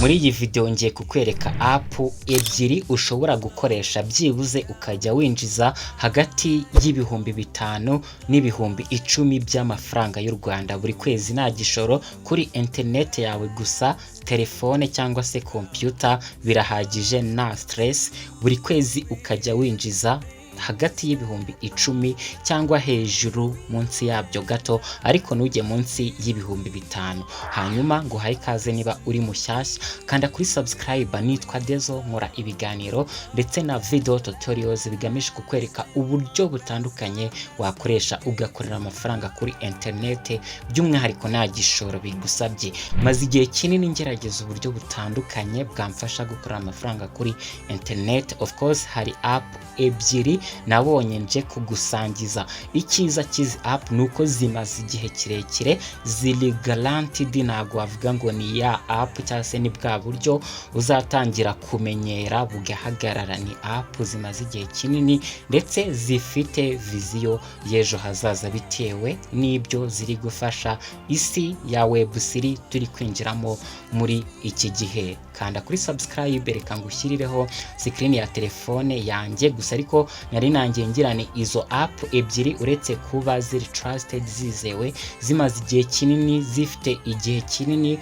Muri iyi video ngiye kukwereka app ebyiri ushobora gukoresha, byibuze ukajya winjiza hagati y'5,000 n' 10,000 by'amafaranga y'u Rwanda buri kwezi, nta gishoro, kuri interineti yawe gusa, telefone cyangwa se computer birahagije, nta stress. Buri kwezi ukajya winjiza hagati y'10,000 cyangwa hejuru, munsi yabyo gato, ariko ntujye munsi y'5,000. Hanyuma ngo uhaye ikaze, niba uri mushyashya kanda kuri subscribe. Nitwa Dezo, nkora ibiganiro ndetse na video tutorials bigamije kukwereka uburyo butandukanye wakoresha ugakorera amafaranga kuri internet, by'umwihariko nta gishoro bigusabye. Maze igihe kinini ngerageza uburyo butandukanye bwamfasha gukorera amafaranga kuri internet. Of course hari app ebyiri nabonye nje kugusangiza. Icyiza cy'izi app ni uko zimaze igihe kirekire, ziri guaranteed. Ntabwo wavuga ngo ni ya app cyangwa se ni bwa buryo uzatangira kumenyera bugahagarara. Ni app zimaze igihe kinini ndetse zifite vision y'ejo hazaza bitewe n'ibyo ziri gufasha isi ya Web3 turi kwinjiramo muri iki gihe. Kanda kuri subscribe. Reka ngushyirireho screen ya telefone yanjye gusa, ariko nari nangiye ngira ni izo app ebyiri, uretse kuba ziri trusted, zizewe, zimaze igihe kinini, zifite igihe kinini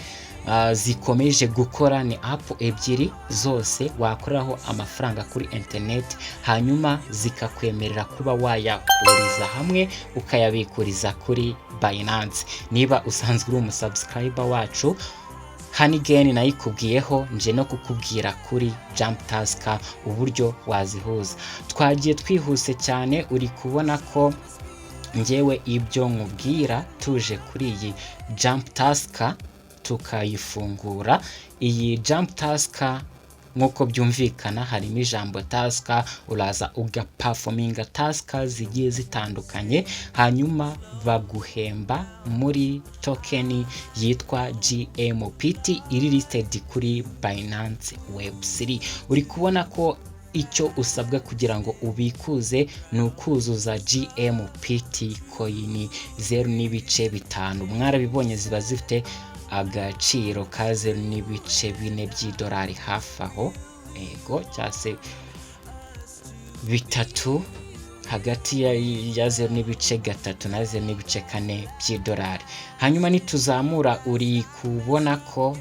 zikomeje gukora, ni app ebyiri zose wakoreraho amafaranga kuri internet, hanyuma zikakwemerera kuba wayahuriza hamwe ukayabikuriza kuri Binance. Niba usanzwe uri umusubscriber wacu, Honeygain nayikubwiyeho, nje no kukubwira kuri Jump Task uburyo wazihuza. Twagiye twihuse cyane. Uri kubona ko ngewe ibyo nkubwira, tuje kuri iyi Jump Task tukayifungura. Iyi Jump Task, nk'uko byumvikana harimo ijambo task, uraza ugaperforminga task zigiye zitandukanye, hanyuma baguhemba muri token yitwa JMPT iri listed kuri Binance Web3. Uri kubona ko icyo usabwa kugira ngo ubikuze ni ukuzuza JMPT coin 0.5. Mwarabibonye, ziba zifite agaciro ka 0.4 by'idolari hafi aho, ego, cyangwa se bitatu, hagati ya 0.3 na 0.4 by'idolari. Hanyuma nituzamura, uri kubona ko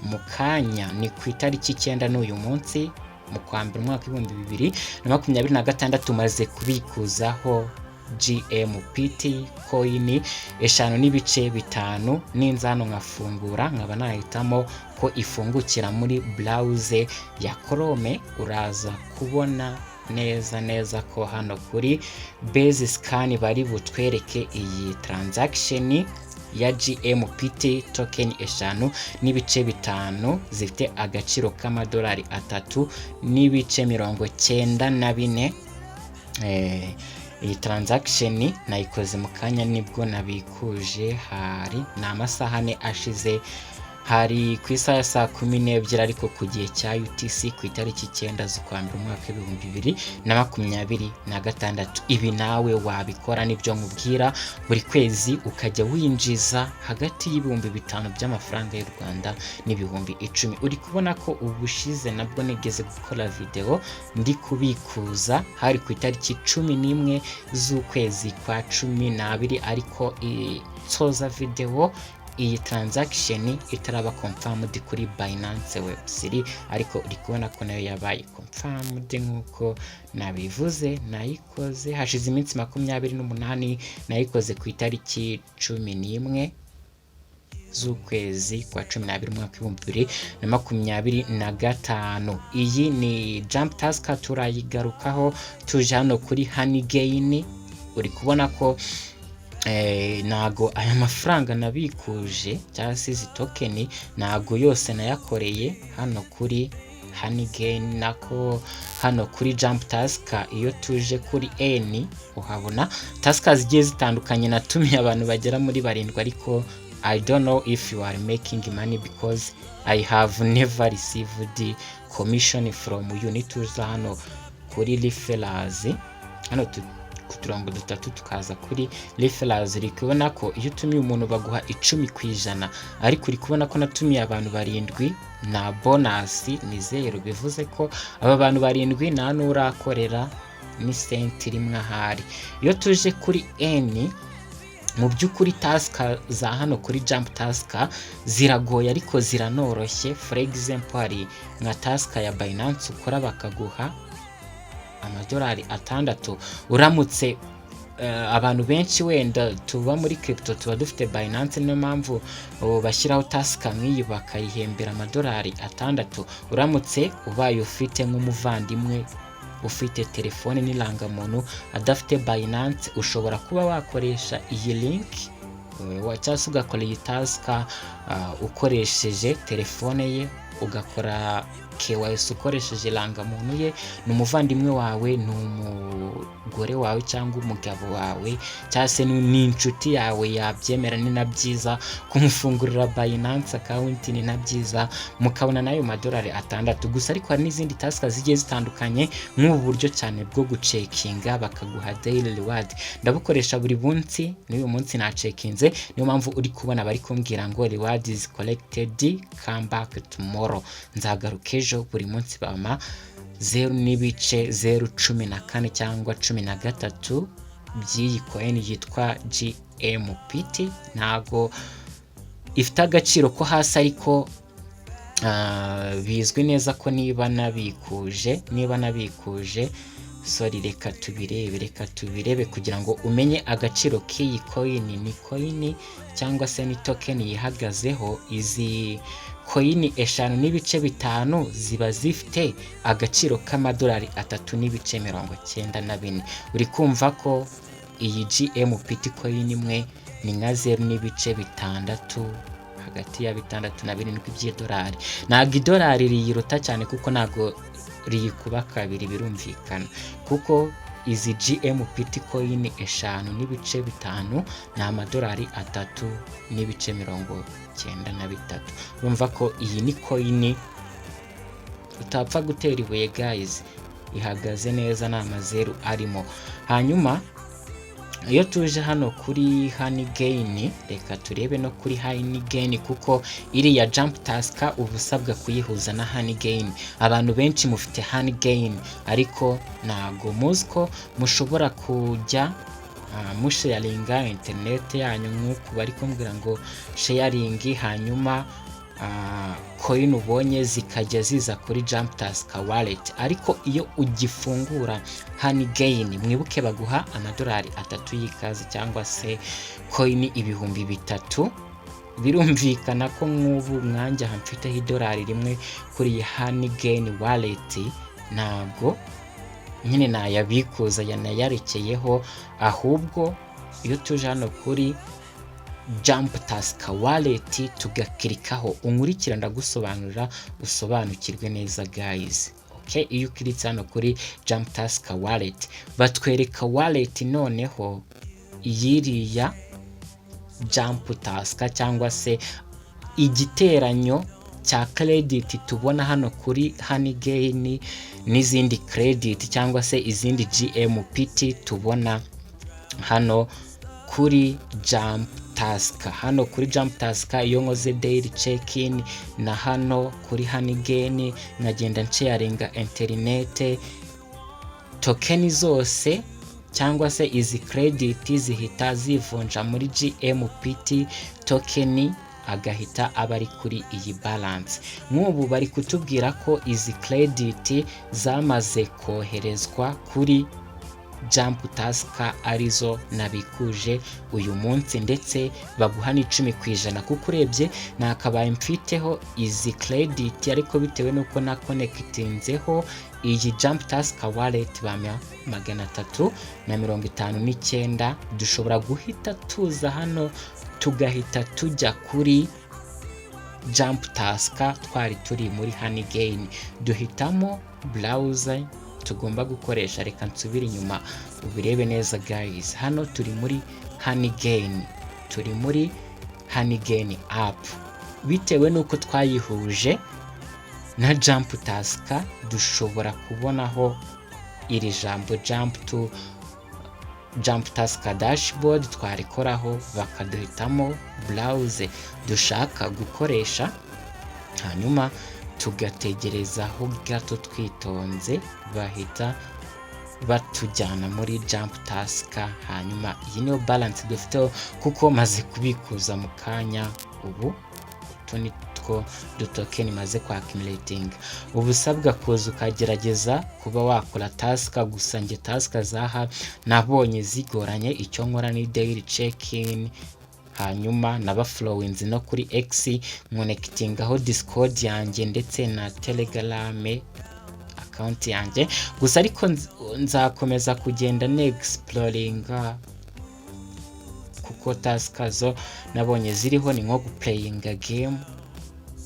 mu kanya ni ku itariki 9 n'uyu munsi mu kwa mbere umwaka w'2026, umaze kubikuzaho JMPT coin 5.5. Ninza hano nkafungura, nkaba nahitamo ko ifungukira muri browser ya Chrome, uraza kubona neza neza ko hano kuri base scan bari butwereke iyi transaction ya JMPT token 5.5 zifite agaciro k'amadolari 3.94. Iyi transaction nayikoze mu kanya nibwo nabikuje, hari ni amasaha 4 ashize, hari ku isaha ya saa 12 ariko ku gihe cya UTC, ku itariki 9 z'ukwa mbere umwaka w'2026. Ibi nawe wabikora, nibyo nkubwira, buri kwezi ukajya winjiza hagati y'5,000 by'amafaranga y'u Rwanda n'10,000. Uri kubona ko ubushize nabwo nigeze gukora video ndi kubikuza, hari ku itariki 11 z'ukwezi kwa 12, ariko nsoza video iyi transaction itaraba confirmed kuri Binance Web3, ariko uri kubona ko nayo yabaye confirmed nk'uko nabivuze. Nayikoze hashize iminsi 28, nayikoze ku itariki 11 z'ukwezi kwa 12 umwaka w'2025. Iyi ni Jump Task, turayigarukaho. Tuje hano kuri Honeygain, uri kubona ko ntago aya mafaranga nabikuje cyangwa se izi token ntago yose nayakoreye hano kuri Honeygain, nako hano kuri Jump Task. Iyo tuje kuri N, uhabona task zigiye zitandukanye. Natumiye abantu bagera muri barindwi, ariko I don't know if you are making money because I have never received commission from you. Nituza hano kuri referrals, hano ku turongo dutatu, tukaza kuri referrals, uri kubona ko iyo utumiye umuntu baguha 10%. Ariko uri kubona ko natumiye abantu barindwi, nta bonus, ni zeru. Bivuze ko aba bantu barindwi nta n'urakorera ni senti rimwe ahari. Iyo tuje kuri earn, mu by'ukuri task za hano kuri Jump Task ziragoye ariko ziranoroshye. For example, hari nka task ya Binance ukora bakaguha amadolari 6. Uramutse abantu benshi wenda tuba muri crypto tuba dufite Binance, niyo mpamvu bashyiraho task nk'iyi bakayihembera amadolari 6. Uramutse ubaye ufite nk'umuvandimwe ufite telefone n'irangamuntu adafite Binance, ushobora kuba wakoresha iyi link cyangwa se ugakora iyi task ukoresheje telefone ye, ugakora KYC ukoresheje irangamuntu ye. Ni umuvandimwe wawe, ni umugore wawe cyangwa umugabo wawe, cyangwa se ni inshuti yawe yabyemera, ni na byiza kumufungurira Binance account, ni na byiza mukabona n'ayo madolari 6 gusa. Ariko hari n'izindi task zigiye zitandukanye, nk'ubu buryo cyane bwo gucekinga bakaguha daily reward. Ndabukoresha buri munsi, n'uyu munsi nacekinze, niyo mpamvu uri kubona bari kumbwira ngo "Reward is collected, come back tomorrow." Nzagaruka ejo. Buri munsi bampa 0.014 cyangwa 13 by'iyi coin yitwa JMPT. Ntago ifite agaciro ko hasi, ariko bizwi neza ko niba nabikuje, sorry, reka tubirebe kugira ngo umenye agaciro k'iyi coin. Ni coin cyangwa se ni token yihagazeho. Izi coin 5.5 ziba zifite agaciro k'amadolari 3.94. Uri kumva ko iyi JMPT coin imwe ni nka 0.6, hagati ya 6 na 7 by'idolari. Ntabwo idolari riyiruta cyane kuko ntabwo riyikuba kabiri, birumvikana, kuko izi JMPT coin 5.5 ni amadolari 3.93. Urumva ko iyi ni coin utapfa gutera ibuye guys, ihagaze neza, ni amazeru arimo. Hanyuma iyo tuje hano kuri Honeygain, reka turebe no kuri Honeygain, kuko iriya Jump Task uba usabwa kuyihuza na Honeygain. Abantu benshi mufite Honeygain ariko ntago muzi ko mushobora kujya musharinga interineti yanyu nk'uku bari kumbwira ngo sharing, hanyuma coin ubonye zikajya ziza kuri Jump Task wallet. Ariko iyo ugifungura Honeygain, mwibuke baguha amadolari 3 y'ikaze cyangwa se coin 3000. Birumvikana ko nk'ubu mwanjye aha mfiteho idolari 1 kuri iyi Honeygain wallet, ntabwo nyine nayabikuza yanayarekeyeho. Ahubwo iyo tuje hano kuri Jump Task wallet tugakirikaho, unkurikira ndagusobanurira usobanukirwe neza guys. Okay, iyo ukiritse hano kuri Jump Task wallet batwereka wallet noneho yiriya Jump Task, cyangwa se igiteranyo cya credit tubona hano kuri Honeygain n'izindi credit cyangwa se izindi JMPT tubona hano kuri Jump Task. Hano kuri Jump Task, iyo nkoze daily check in na hano kuri Honeygain, nkagenda nsharinga interinete, token zose cyangwa se izi credit zihita zivunja muri JMPT token, agahita aba ari kuri iyi balance. Nk'ubu bari kutubwira ko izi credit zamaze koherezwa kuri Jump Task, arizo nabikuje uyu munsi, ndetse baguha n'10%, kuko urebye nakabaye mfiteho izi credit, ariko bitewe n'uko nakonekitinzeho iyi Jump Task wallet bampa 359. Dushobora guhita tuza hano tugahita tujya kuri Jump Task. Twari turi muri Honeygain, duhitamo browser tugomba gukoresha. Reka nsubire inyuma ubirebe neza guys. Hano turi muri Honeygain, turi muri Honeygain app. Bitewe n'uko twayihuje na Jump Task, dushobora kubonaho iri jambo jump to Jump Task dashboard, twarikoraho bakaduhitamo browser dushaka gukoresha, hanyuma tugategerezaho gato twitonze, bahita batujyana muri Jump Task. Hanyuma iyi niyo balance dufiteho kuko maze kubikuza mu kanya. Ubu utu ni two dutoken maze kwa accumulating. Uba usabwa kuza ukagerageza kuba wakora task. Gusa njye task zaha nabonye zigoranye. Icyo nkora ni daily check in, hanyuma naba followings no kuri X, nkonectingaho Discord yanjye ndetse na Telegram account yanjye gusa. Ariko nzakomeza kugenda nexploringa kuko task zo nabonye ziriho ni nko guplayinga game.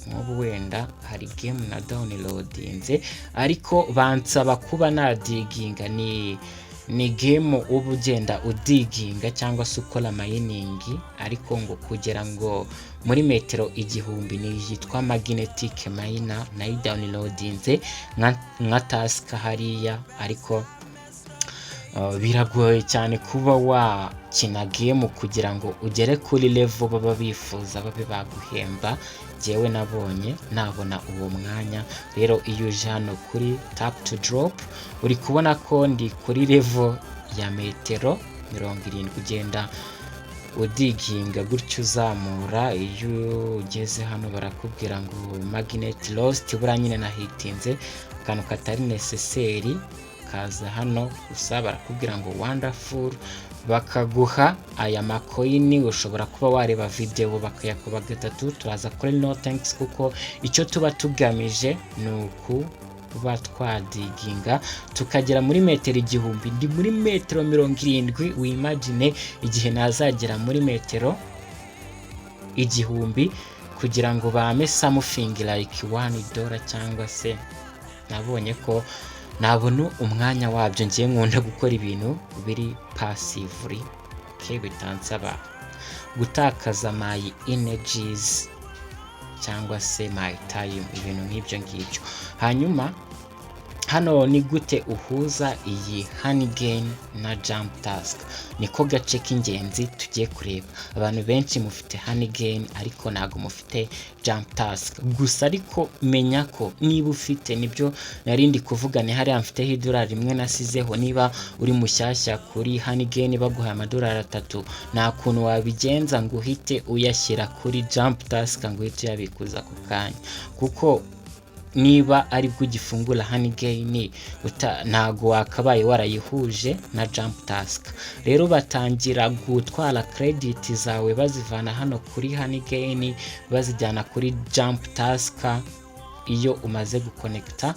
Nk'ubu wenda hari game na downloadinze ariko bansaba kuba nadiginga. Ni game uba ugenda udiginga cyangwa se ukora mining, ariko ngo kugira ngo muri metero 1000. Ni yitwa Magnetic Miner, nayo downloadinze nka task hariya, ariko biragoye cyane kuba wakina game kugira ngo ugere kuri level baba bifuza babe baguhemba. Jyewe nabonye nabona uwo mwanya. Rero iyo uje hano kuri tap to drop, uri kubona ko ndi kuri level ya metero 70. Ugenda udiginga gutyo uzamura. Iyo ugeze hano barakubwira ngo "magnet lost". Buriya nyine nahitinze akantu katari necessary kaza hano. Gusa barakubwira ngo "wonderful", bakaguha aya macoin. Ushobora kuba wareba videwo bakayakuba gatatu. Turaza kuri "no thanks" kuko icyo tuba tugamije ni ukuba twadiginga tukagera muri metero 1000. Ndi muri metero 70. Wimagine igihe nazagera muri metero 1000 kugira ngo bampe something like $1, cyangwa se nabonye ko nabona umwanya wabyo. Ngiye nkunda gukora ibintu biri passively, okay, bitansaba gutakaza my energies cyangwa se my time, ibintu nk'ibyo ngibyo. Hanyuma hano ni gute uhuza iyi Honeygain na Jump Task? Niko gace k'ingenzi tugiye kureba. Abantu benshi mufite Honeygain ariko ntabwo mufite Jump Task gusa. Ariko menya ko niba ufite, nibyo nari ndi kuvuga, ni hariya mfiteho idolari rimwe nasizeho. Niba uri mushyashya kuri Honeygain, baguhaye amadolari 3, nta kuntu wabigenza ngo uhite uyashyira kuri Jump Task ngo uhite uyabikuza ako kanya, kuko niba aribwo ugifungura Honeygain ntago wakabaye warayihuje na Jump Task. Rero batangira gutwara credit zawe bazivana hano kuri Honeygain bazijyana kuri Jump Task iyo umaze gukonekita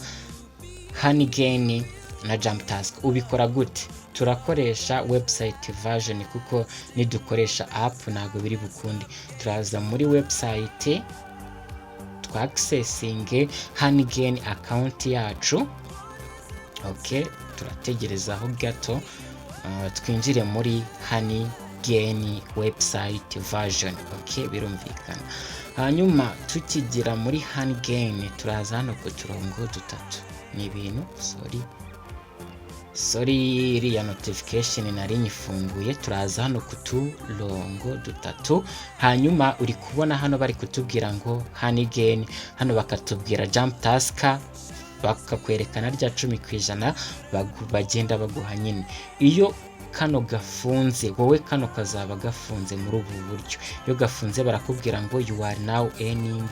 Honeygain na Jump Task. Ubikora gute? Turakoresha website version kuko nidukoresha app ntabwo biri bukunde. Turaza muri website, twaccessinge Honeygain account yacu. Ok, turategerezaho gato, twinjire muri Honeygain website version. Ok, birumvikana. Hanyuma tukigera muri Honeygain, turaza hano ku turongo dutatu. Ni ibintu, sorry, sorry, iriya notification nari nyifunguye. Turaza hano ku turongo dutatu, hanyuma uri kubona hano bari kutubwira ngo Honeygain, hano bakatubwira Jump Task, bakakwerekana rya 10% bagenda baguha nyine. Iyo kano gafunze, wowe kano kazaba gafunze muri ubu buryo. Iyo gafunze barakubwira ngo "You are now earning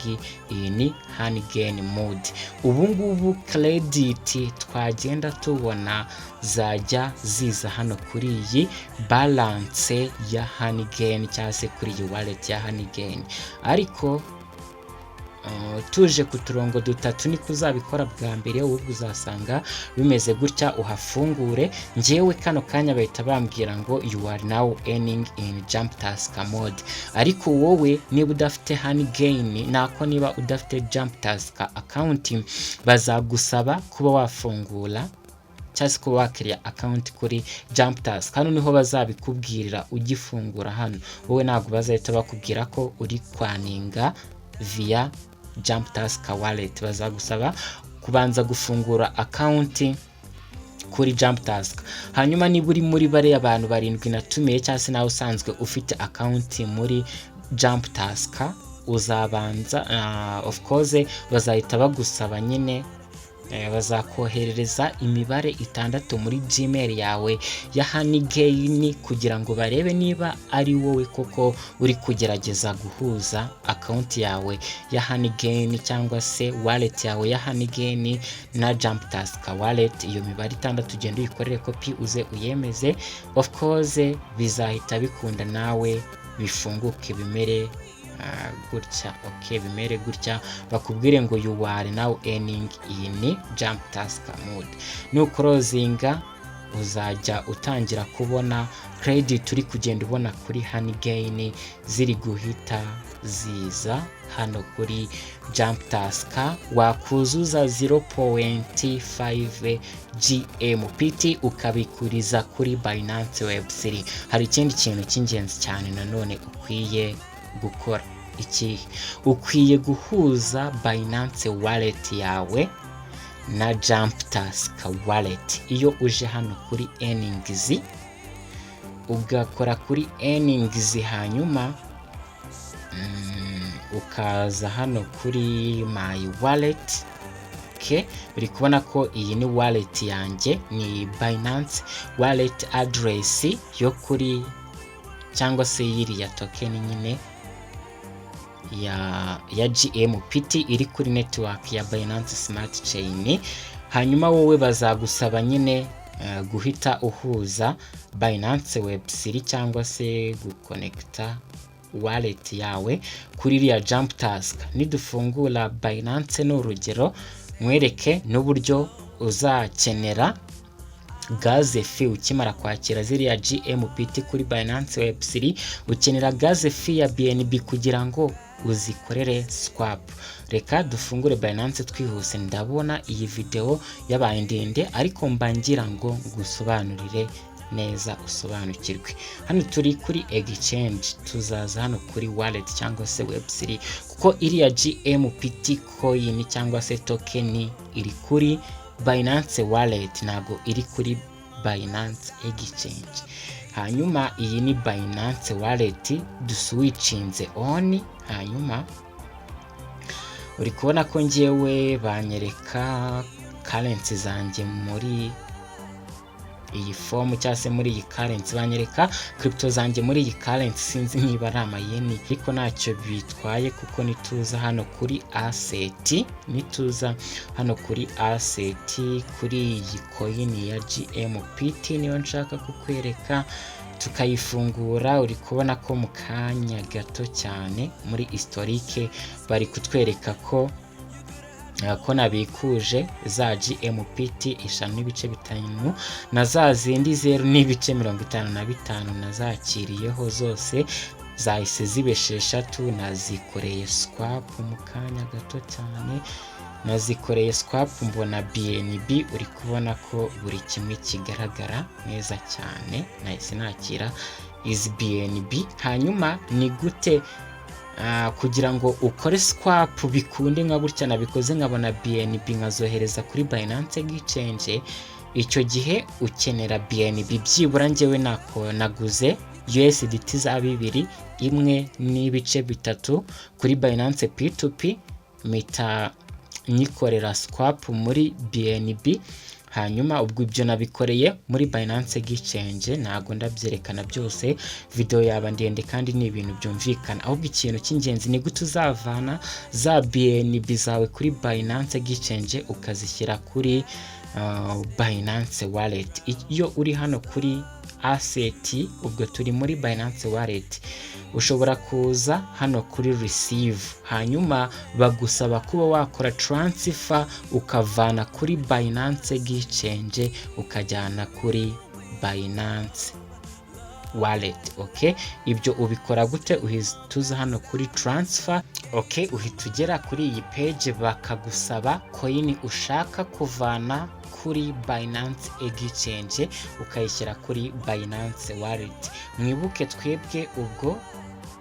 in Honeygain mode". Ubu ngubu credit twagenda tubona zajya ziza hano kuri iyi balance ya Honeygain cyangwa se kuri iyi wallet ya Honeygain. Ariko tuje ku turongo dutatu, niko uzabikora bwa mbere, wowe uzasanga bimeze gutya. Uhafungure. Njyewe kano kanya bahita bambwira ngo "You are now earning in Jump Task mode". Ariko wowe niba udafite Honeygain, nako niba udafite Jump Task account, bazagusaba kuba wafungura cyangwa se kuba wakiriya account kuri Jump Task. Hano niho bazabikubwirira ugifungura hano. Wowe ntabwo bazahita bakubwira ko uri kwearninga via Jump Task wallet. Bazagusaba kubanza gufungura account Kuri Jump Task. Hanyuma niba uri muri bariya abantu barindwi natumiye, cyangwa se nawe usanzwe ufite account muri Jump Task, uzabanza of course bazahita bagusaba nyine, bazakoherereza imibare itandatu muri Gmail yawe ya Honeygain kugira ngo barebe niba ari wowe koko uri kugerageza guhuza account yawe ya Honeygain cyangwa se wallet yawe ya Honeygain na Jump Task wallet. Iyo mibare itandatu ugenda uyikorere copy, uze uyemeze. Of course bizahita bikunda, nawe bifunguke bimere gutya. Okay, bimere gutya, bakubwire ngo "You are now earning in Jump Task mode." Nuclosinga, uzajya utangira kubona credit uri kugenda ubona kuri Honeygain ziri guhita ziza hano kuri Jump Task. Wakuzuza 0.5 GMPT ukabikuriza kuri Binance Web3. Hari ikindi kintu cy'ingenzi cyane nanone ukwiye gukora. Ikihe? Ukwiye guhuza Binance wallet yawe na Jump Task wallet. Iyo uje hano kuri earnings, ugakora kuri earnings, hanyuma ukaza hano kuri my wallet. Okay, uri kubona ko iyi ni wallet yanjye, ni Binance wallet address yo kuri cyangwa se yiriya token nyine ya GMPT iri kuri network ya Binance Smart Chain. Hanyuma wowe bazagusaba nyine guhita uhuza Binance Web3 cyangwa se guconnecta wallet yawe kuri iriya Jump Task. Nidufungura Binance, ni urugero, mwereke n'uburyo uzakenera gas fee. Ukimara kwakira ziriya GMPT kuri Binance Web3, ukenera gas fee ya BNB kugira ngo uzikorere swap. Reka dufungure Binance twihuse. Ndabona iyi video yabaye ndende, ariko mba ngira ngo ngusobanurire neza usobanukirwe. Hano turi kuri exchange, tuzaza hano kuri wallet cyangwa se Web3, kuko iriya GMPT coin cyangwa se token iri kuri Binance wallet, ntabwo iri kuri Binance exchange. Hanyuma iyi ni Binance wallet duswitchinze on. Hanyuma uri kubona ko ngewe banyereka currency zanjye muri iyi form cyangwa se muri iyi currency, banyereka crypto zanjye muri iyi currency. Sinzi niba ari amayeni, ariko ntacyo bitwaye, kuko nituza hano kuri asset, nituza hano kuri asset, kuri iyi coin ya GMPT niyo nshaka kukwereka, tukayifungura, uri kubona ko mu kanya gato cyane muri historique bari kutwereka ko nabikuje za GMPT 5.5 na za zindi 0.55 nazakiriyeho, zose zahise ziba 6. Nazikoreye swap mu kanya gato cyane, nazikoreye swap mbona BNB. Uri kubona ko buri kimwe kigaragara neza cyane, nahise nakira izi BNB. Hanyuma ni gute kugira ngo ukore swap bikunde nka gutya nabikoze, nkabona BNB nkazohereza kuri Binance Exchange? Icyo gihe ukenera BNB byibura. Njyewe nako naguze USDT za 2, 1.3 kuri Binance P2P, mpita nyikorera swap muri BNB. Hanyuma ubwo ibyo nabikoreye muri Binance Exchange, ntabwo ndabyerekana byose, video yaba ndende kandi ni ibintu byumvikana. Ahubwo ikintu cy'ingenzi ni gute uzavana za BNB zawe kuri Binance Exchange ukazishyira kuri Binance wallet. Iyo uri hano kuri asset, ubwo turi muri Binance wallet, ushobora kuza hano kuri receive, hanyuma bagusaba kuba wakora transfer, ukavana kuri Binance Exchange ukajyana kuri Binance wallet. Okay, ibyo ubikora gute? Uhita uza hano kuri transfer. Okay, uhita ugera kuri iyi page, bakagusaba coin ushaka kuvana kuri Binance Exchange ukayishyira kuri Binance wallet. Mwibuke twebwe ubwo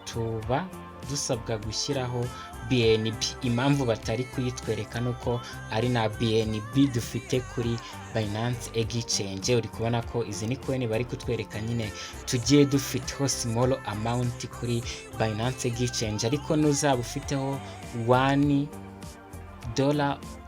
tuba dusabwa gushyiraho BNB. Impamvu batari kuyitwereka nuko ari na BNB dufite kuri Binance Exchange. Uri kubona ko izi ni coin bari kutwereka nyine tugiye dufiteho small amount kuri Binance Exchange, ariko nuzaba ufiteho $1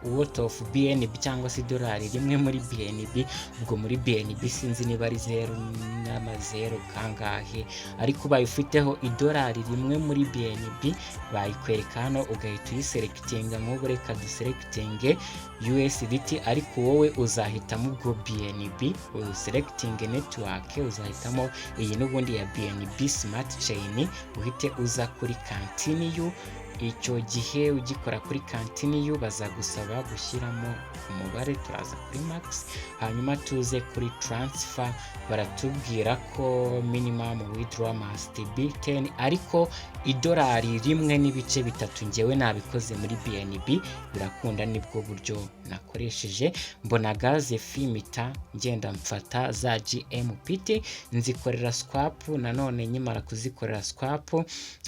worth of BNB cyangwa se idolari rimwe muri BNB. Ubwo muri BNB sinzi niba ari zeru n'amazeru kangahe, ariko ubaye ufiteho idolari rimwe muri BNB bayikwereka hano, ugahita uyiselectinga. Nk'ubu reka duselectinge USDT, ariko wowe uzahitamo ubwo BNB, uselectinge network, uzahitamo iyi n'ubundi ya BNB Smart Chain, uhite uza kuri continue. Icyo gihe ugikora kuri continue bazagusaba gushyiramo umubare, turaza kuri max, hanyuma tuze kuri transfer. Baratubwira ko minimum withdraw must be 10, ariko idolari 1.3 ngewe nabikoze muri BNB birakunda, nibwo buryo nakoresheje. Mbona gas fee, mpita ngenda mfata za GMPT nzikorera swap. Nanone nkimara kuzikorera swap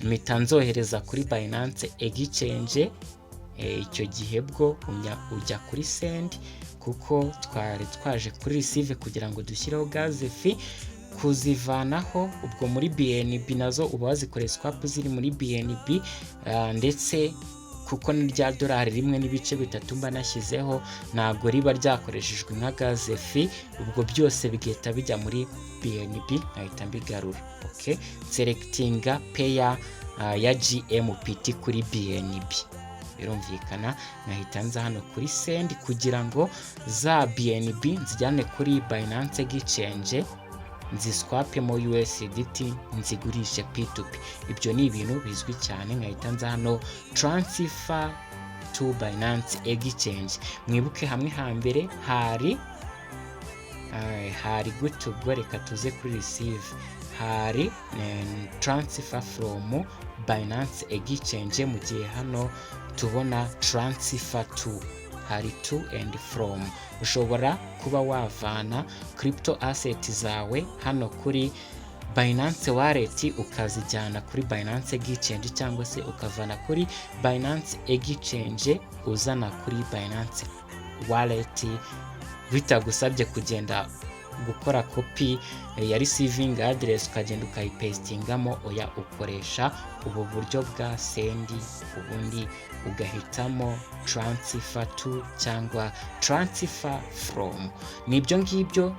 mpita nzohereza kuri Binance Exchange. Icyo gihe bwo ujya kuri send, kuko twari twaje kuri receive kugira ngo dushyireho gas fee kuzivanaho. Ubwo muri BNB nazo uba wazikoreye swap ziri muri BNB, ndetse kuko ni rya dolari 1.3 mba nashyizeho, ntabwo riba ryakoreshejwe nka gas fee, ubwo byose bigahita bijya muri BNB nkahita mbigarura. Okay, selectinga pair ya GMPT kuri BNB, birumvikana nkahita nza hano kuri send kugira ngo za BNB nzijyane kuri Binance Exchange, nziswapemo USDT, nzigurishe P2P. Ibyo ni ibintu bizwi cyane. Nkahita nza hano transfer to Binance Exchange. Mwibuke hamwe hambere hari gute? Ubwo reka tuze kuri receive, hari transfer from Binance Exchange, mu gihe hano tubona transfer to. Hari to and from. Ushobora kuba wavana crypto asset zawe hano kuri Binance Wallet ukazijyana kuri Binance Exchange, cyangwa se ukavana kuri Binance Exchange uzana kuri Binance Wallet, bitagusabye kugenda gukora kopi ya receiving address ukagenda ukayipastingamo. Oya, ukoresha ubu buryo bwa send, ubundi ugahitamo transfer to cyangwa transfer from. Nibyo ngibyo.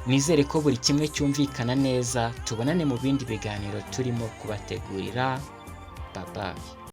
Nizere ko buri kimwe cyumvikana neza. Tubonane mu bindi biganiro turimo kubategurira. Bye bye.